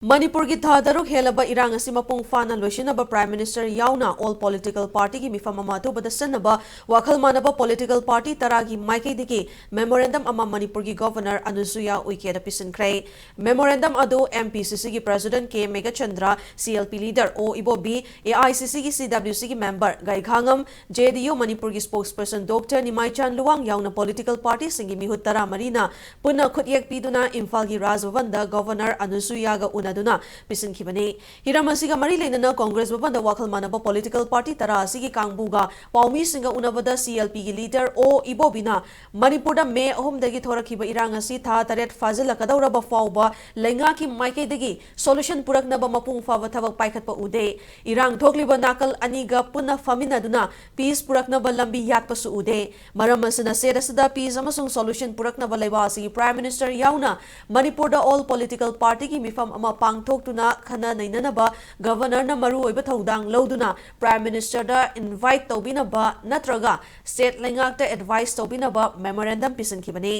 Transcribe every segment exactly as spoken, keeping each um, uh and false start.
ꯃꯅꯤꯄꯨꯔꯒꯤ ꯊꯥ ꯇꯔꯨꯛ ꯍꯦꯜꯂꯕ ꯏꯔꯥꯡ ꯑꯁꯤ ꯃꯄꯨꯡ ꯐꯥꯅ ꯂꯣꯏꯁꯤꯟꯅꯕ Prime Minister ꯌꯥꯎꯅ all political partyꯒꯤ ꯃꯤꯐꯝ ꯑꯃ ꯑꯊꯨꯕꯗ ꯁꯤꯟꯅꯕ ꯋꯥꯈꯜ ꯃꯥꯟꯅꯕ political party ꯇꯔꯥꯒꯤ ꯃꯥꯏꯀꯩꯗꯒꯤ memorandum ꯑꯃ ꯃꯅꯤꯄꯨꯔꯒꯤ Governor ꯑꯅꯨꯁꯨꯌꯥ ꯎꯏꯀꯦꯗ ꯄꯤꯁꯤꯟꯈ꯭ꯔꯦ꯫ Memorandum ꯑꯗꯨ MPCCꯒꯤ President ꯀꯦ ꯃꯦꯘꯆꯟꯗ꯭ꯔ, CLP leader ꯑꯣ ꯏꯕꯣꯕꯤ, AICCꯒꯤ CWCꯒꯤ member ꯒꯥꯏꯈꯥꯉꯝ, JDU ꯃꯅꯤꯄꯨꯔꯒꯤ spokesperson Doctor ꯅꯤꯃꯥꯏꯆꯥꯟ ꯂꯨꯋꯥꯡ ꯌꯥꯎꯅ political partyꯁꯤꯡꯒꯤ ꯃꯤꯍꯨꯠ ꯇꯔꯥꯃꯔꯤꯅ ꯄꯨꯟꯅ ꯈꯨꯠꯌꯦꯛ ꯄꯤꯗꯨꯅ ꯏꯝꯐꯥꯜꯒꯤ ꯔꯥꯖ ꯚꯕꯟꯗ Governor ꯑꯅꯨꯁꯨꯌꯥꯒ ꯎꯅꯗꯨꯅ ꯄꯤꯁꯤꯟꯈꯤꯕꯅꯤ꯫ ꯍꯤꯔꯝ ꯑꯁꯤꯒ ꯃꯔꯤ ꯂꯩꯅꯅ Congress ꯚꯕꯟꯗ ꯋꯥꯈꯜ ꯃꯥꯟꯅꯕ political party ꯇꯔꯥ ꯑꯁꯤꯒꯤ ꯀꯥꯡꯕꯨꯒ ꯄꯥꯎꯃꯤꯁꯤꯡꯒ ꯎꯅꯕꯗ CLPꯒꯤ leader ꯑꯣ ꯏꯕꯣꯕꯤꯅ ꯃꯅꯤꯄꯨꯔꯗ ꯃꯦ ꯑꯍꯨꯝꯗꯒꯤ ꯊꯣꯔꯛꯈꯤꯕ ꯏꯔꯥꯡ ꯑꯁꯤ ꯊꯥ ꯇꯔꯦꯠ ꯐꯥꯖꯤꯜꯂꯛꯀꯗꯧꯔꯕ ꯐꯥꯎꯕ ꯂꯩꯉꯥꯛꯀꯤ ꯃꯥꯏꯀꯩꯗꯒꯤ solution ꯄꯨꯔꯛꯅꯕ ꯃꯄꯨꯡ ꯐꯥꯕ ꯊꯕꯛ ꯄꯥꯏꯈꯠꯄ ꯎꯗꯦ꯫ ꯏꯔꯥꯡ ꯊꯣꯛꯂꯤꯕ ꯅꯥꯀꯜ ꯑꯅꯤꯒ ꯄꯨꯟꯅ ꯐꯝꯃꯤꯟꯅꯗꯨꯅ peace ꯄꯨꯔꯛꯅꯕ ꯂꯝꯕꯤ ꯌꯥꯠꯄꯁꯨ ꯎꯗꯦ꯫ ꯃꯔꯝ ꯑꯁꯤꯅ state ꯑꯁꯤꯗ peace ꯑꯃꯁꯨꯡ solution ꯄꯨꯔꯛꯅꯕ ꯂꯩꯕꯥꯛ ꯑꯁꯤꯒꯤ Prime Minister ꯌꯥꯎꯅ ꯃꯅꯤꯄꯨꯔꯗ all political partyꯒꯤ ꯃꯤꯐꯝ ꯑꯃ ꯄꯥꯡꯊꯣꯛꯇꯨꯅ ꯈꯟꯅ ꯅꯩꯅꯅꯕ Governorꯅ ꯃꯔꯨꯑꯣꯏꯕ ꯊꯧꯗꯥꯡ ꯂꯧꯗꯨꯅ Prime Ministerꯗ invite ꯇꯧꯕꯤꯅꯕ ꯅꯠꯇ꯭ꯔꯒ state ꯂꯩꯉꯥꯛꯇ advice ꯇꯧꯕꯤꯅꯕ memorandum ꯄꯤꯁꯤꯟꯈꯤꯕꯅꯤ꯫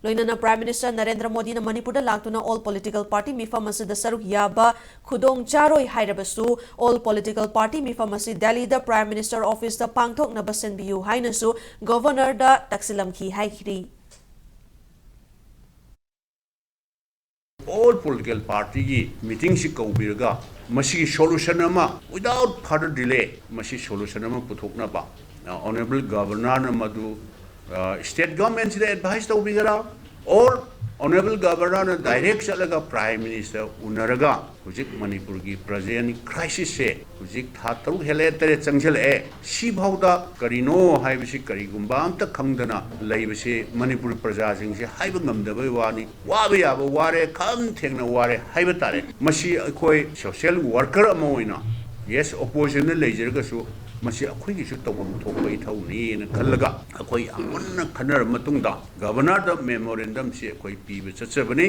ꯂꯣꯏꯅꯅ Prime Minister ꯅꯔꯦꯟꯗ꯭ꯔ ꯃꯣꯗꯤꯅ ꯃꯅꯤꯄꯨꯔꯗ ꯂꯥꯛꯇꯨꯅ all political party ꯃꯤꯐꯝ ꯑꯁꯤꯗ ꯁꯔꯨꯛ ꯌꯥꯕ ꯈꯨꯗꯣꯡ ꯆꯥꯔꯣꯏ ꯍꯥꯏꯔꯕꯁꯨ, all political party ꯃꯤꯐꯝ ꯑꯁꯤ ꯗꯦꯜꯂꯤꯗ Prime Minister officeꯇ ꯄꯥꯡꯊꯣꯛꯅꯕ ꯁꯤꯟꯕꯤꯌꯨ ꯍꯥꯏꯅꯁꯨ Governorꯗ ꯇꯛꯁꯤꯜꯂꯝꯈꯤ ꯍꯥꯏꯈꯤꯔꯤ꯫ All political partyꯒꯤ meetingꯁꯤ ꯀꯧꯕꯤꯔꯒ ꯃꯁꯤꯒꯤ solution ꯑꯃ without further delay ꯃꯁꯤ solution ꯑꯃ ꯄꯨꯊꯣꯛꯅꯕ, ꯑ, Honourable Governorꯅ ꯃꯗꯨ, ꯑ, state governmentꯁꯤꯗ advice ꯇꯧꯕꯤꯒꯦꯔꯥ, or Honourable Governorꯅ direct ꯆꯠꯂꯒ Prime Minister ꯎꯅꯔꯒ ꯍꯧꯖꯤꯛ ꯃꯅꯤꯄꯨꯔꯒꯤ present crisisꯁꯦ ꯍꯧꯖꯤꯛ ꯊꯥ ꯇꯔꯨꯛ ꯍꯦꯜꯂꯛꯑꯦ, ꯇꯔꯦꯠ ꯆꯪꯁꯤꯜꯂꯛꯑꯦ, ꯁꯤꯐꯥꯎꯗ ꯀꯔꯤꯅꯣ ꯍꯥꯏꯕꯁꯤ ꯀꯔꯤꯒꯨꯝꯕ ꯑꯝꯇ ꯈꯪꯗꯅ ꯂꯩꯕꯁꯤ ꯃꯅꯤꯄꯨꯔ ꯄ꯭ꯔꯖꯥꯁꯤꯡꯁꯦ ꯍꯥꯏꯕ ꯉꯝꯗꯕꯩ ꯋꯥꯅꯤ꯫ ꯋꯥꯕ ꯌꯥꯕ ꯋꯥꯔꯦ, ꯈꯝ ꯊꯦꯡꯅ ꯋꯥꯔꯦ ꯍꯥꯏꯕ ꯇꯥꯔꯦ꯫ ꯃꯁꯤ ꯑꯩꯈꯣꯏ social worker ꯑꯃ ꯑꯣꯏꯅ, yes, oppositionꯗ ꯂꯩꯖꯔꯒꯁꯨ ꯃꯁꯤ ꯑꯩꯈꯣꯏꯒꯤꯁꯨ ꯇꯧꯐꯝ ꯊꯣꯛꯄ ꯏꯊꯧꯅꯤꯅ ꯈꯜꯂꯒ ꯑꯩꯈꯣꯏ ꯌꯥꯝ ꯃꯨꯟꯅ ꯈꯟꯅꯔꯕ ꯃꯇꯨꯡꯗ Governorꯗ memorandumꯁꯤ ꯑꯩꯈꯣꯏ ꯄꯤꯕ ꯆꯠꯆꯕꯅꯤ꯫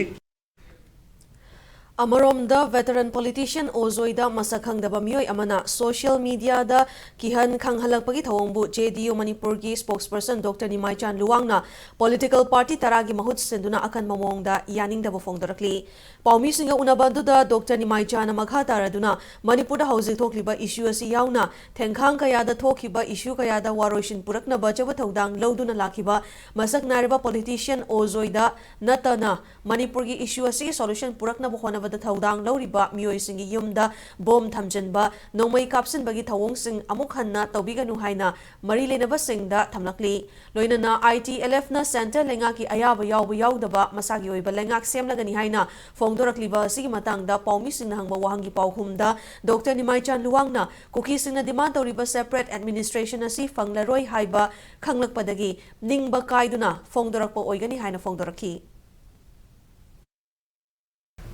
ꯑꯃꯔꯣꯝꯗ, veteran politician ꯑꯣꯖꯣꯏꯗ ꯃꯁꯛ ꯈꯪꯗꯕ ꯃꯤꯑꯣꯏ ꯑꯃꯅ social mediaꯗ ꯀꯤꯍꯟ ꯈꯪꯍꯜꯂꯛꯄꯒꯤ ꯊꯧꯑꯣꯡꯕꯨ J D U ꯃꯅꯤꯄꯨꯔꯒꯤ spokesperson Doctor ꯅꯤꯃꯥꯏꯆꯥꯟ ꯂꯨꯋꯥꯡꯅ political party ꯇꯔꯥꯒꯤ ꯃꯍꯨꯠ ꯁꯤꯟꯗꯨꯅ ꯑꯀꯟꯕ ꯃꯑꯣꯡꯗ ꯌꯥꯅꯤꯡꯗꯕ ꯐꯣꯡꯗꯣꯔꯛꯂꯤ꯫ ꯄꯥꯎꯃꯤꯁꯤꯡꯒ ꯎꯅꯕ ꯑꯗꯨꯗ Doctor ꯅꯤꯃꯥꯏꯆꯥꯟꯅ ꯃꯈꯥ ꯇꯥꯔꯗꯨꯅ ꯃꯅꯤꯄꯨꯔꯗ ꯍꯧꯖꯤꯛ ꯊꯣꯛꯂꯤꯕ issue ꯑꯁꯤ ꯌꯥꯎꯅ ꯊꯦꯡꯈꯥꯡ ꯀꯌꯥꯗ ꯊꯣꯛꯈꯤꯕ issue ꯀꯌꯥꯗ ꯋꯥꯔꯣꯏꯁꯤꯟ ꯄꯨꯔꯛꯅꯕ ꯑꯆꯧꯕ ꯊꯧꯗꯥꯡ ꯂꯧꯗꯨꯅ ꯂꯥꯛꯈꯤꯕ ꯃꯁꯛ ꯅꯥꯏꯔꯕ politician ꯑꯣꯖꯣꯏꯗ ꯅꯠꯇꯅ ꯃꯅꯤꯄꯨꯔꯒꯤ issue ꯑꯁꯤꯒꯤ solution ꯄꯨꯔꯛꯅꯕ ꯍꯣꯠꯅꯕꯗ ꯊꯧꯗꯥꯡ ꯂꯧꯔꯤꯕ ꯃꯤꯑꯣꯏꯁꯤꯡꯒꯤ ꯌꯨꯝꯗ bomb ꯊꯝꯖꯤꯟꯕ, ꯅꯣꯡꯃꯩ ꯀꯥꯞꯁꯤꯟꯕꯒꯤ ꯊꯧꯑꯣꯡꯁꯤꯡ ꯑꯃꯨꯛ ꯍꯟꯅ ꯇꯧꯕꯤꯒꯅꯨ ꯍꯥꯏꯅ ꯃꯔꯤ ꯂꯩꯅꯕꯁꯤꯡꯗ ꯊꯝꯂꯛꯂꯤ꯫ ꯂꯣꯏꯅꯅ I T L Fꯅ centre ꯂꯩꯉꯥꯛꯀꯤ ꯑꯌꯥꯕ ꯌꯥꯎꯕ ꯌꯥꯎꯗꯕ ꯃꯁꯥꯒꯤ ꯑꯣꯏꯕ ꯂꯩꯉꯥꯛ ꯁꯦꯝꯂꯒꯅꯤ ꯍꯥꯏꯅ ꯐꯣꯡꯗꯣꯔꯛꯂꯤꯕ ꯑꯁꯤꯒꯤ ꯃꯇꯥꯡꯗ ꯄꯥꯎꯃꯤꯁꯤꯡꯅ ꯍꯪꯕ ꯋꯥꯍꯪꯒꯤ ꯄꯥꯎꯈꯨꯝꯗ Doctor ꯅꯤꯃꯥꯏꯆꯥꯟ ꯂꯨꯋꯥꯡꯅ ꯀꯨꯀꯤꯁꯤꯡꯅ demand ꯇꯧꯔꯤꯕ separate administration ꯑꯁꯤ ꯐꯪꯂꯔꯣꯏ ꯍꯥꯏꯕ ꯈꯪꯂꯛꯄꯗꯒꯤ ꯅꯤꯡꯕ ꯀꯥꯏꯗꯨꯅ ꯐꯣꯡꯗꯣꯔꯛꯄ ꯑꯣꯏꯒꯅꯤ ꯍꯥꯏꯅ ꯐꯣꯡꯗꯣꯔꯛꯈꯤ꯫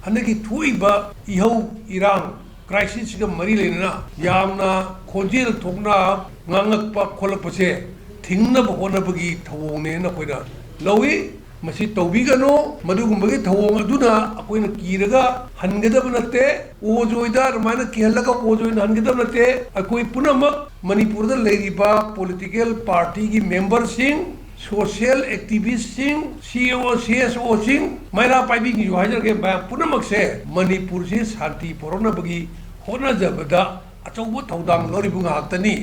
ꯍꯟꯗꯛꯀꯤ ꯊꯣꯛꯏꯕ ꯏꯍꯧ ꯏꯔꯥꯡ crisisꯁꯤꯒ ꯃꯔꯤ ꯂꯩꯅꯅ ꯌꯥꯝꯅ ꯈꯣꯟꯖꯦꯜ ꯊꯣꯛꯅ ꯉꯥꯡꯉꯛꯄ ꯈꯣꯠꯂꯛꯄꯁꯦ ꯊꯤꯡꯅꯕ ꯍꯣꯠꯅꯕꯒꯤ ꯊꯧꯑꯣꯡꯅꯦꯅ ꯑꯩꯈꯣꯏꯅ ꯂꯧꯏ꯫ ꯃꯁꯤ ꯇꯧꯕꯤꯒꯅꯨ꯫ ꯃꯗꯨꯒꯨꯝꯕꯒꯤ ꯊꯧꯑꯣꯡ ꯑꯗꯨꯅ ꯑꯩꯈꯣꯏꯅ ꯀꯤꯔꯒ ꯍꯟꯒꯗꯕ ꯅꯠꯇꯦ꯫ ꯑꯣꯖꯣꯏꯗ ꯑꯗꯨꯃꯥꯏꯅ ꯀꯤꯍꯜꯂꯒ ꯑꯣꯖꯣꯏꯅ ꯍꯟꯒꯗꯕ ꯅꯠꯇꯦ꯫ ꯑꯩꯈꯣꯏ ꯄꯨꯝꯅꯃꯛ ꯃꯅꯤꯄꯨꯔꯗ ꯂꯩꯔꯤꯕ political partyꯒꯤ memberꯁꯤꯡ, social activistꯁꯤꯡ, C O, C S Oꯁꯤꯡ, ꯃꯩꯔꯥ ꯄꯥꯏꯕꯤꯒꯤꯁꯨ ꯍꯥꯏꯖꯔꯒꯦ, ꯃꯌꯥꯝ ꯄꯨꯝꯅꯃꯛꯁꯦ ꯃꯅꯤꯄꯨꯔꯁꯤ ꯁꯥꯟꯇꯤ ꯄꯨꯔꯛꯅꯕꯒꯤ ꯍꯣꯠꯅꯖꯕꯗ ꯑꯆꯧꯕ ꯊꯧꯗꯥꯡ ꯂꯧꯔꯤꯕ ꯉꯥꯛꯇꯅꯤ꯫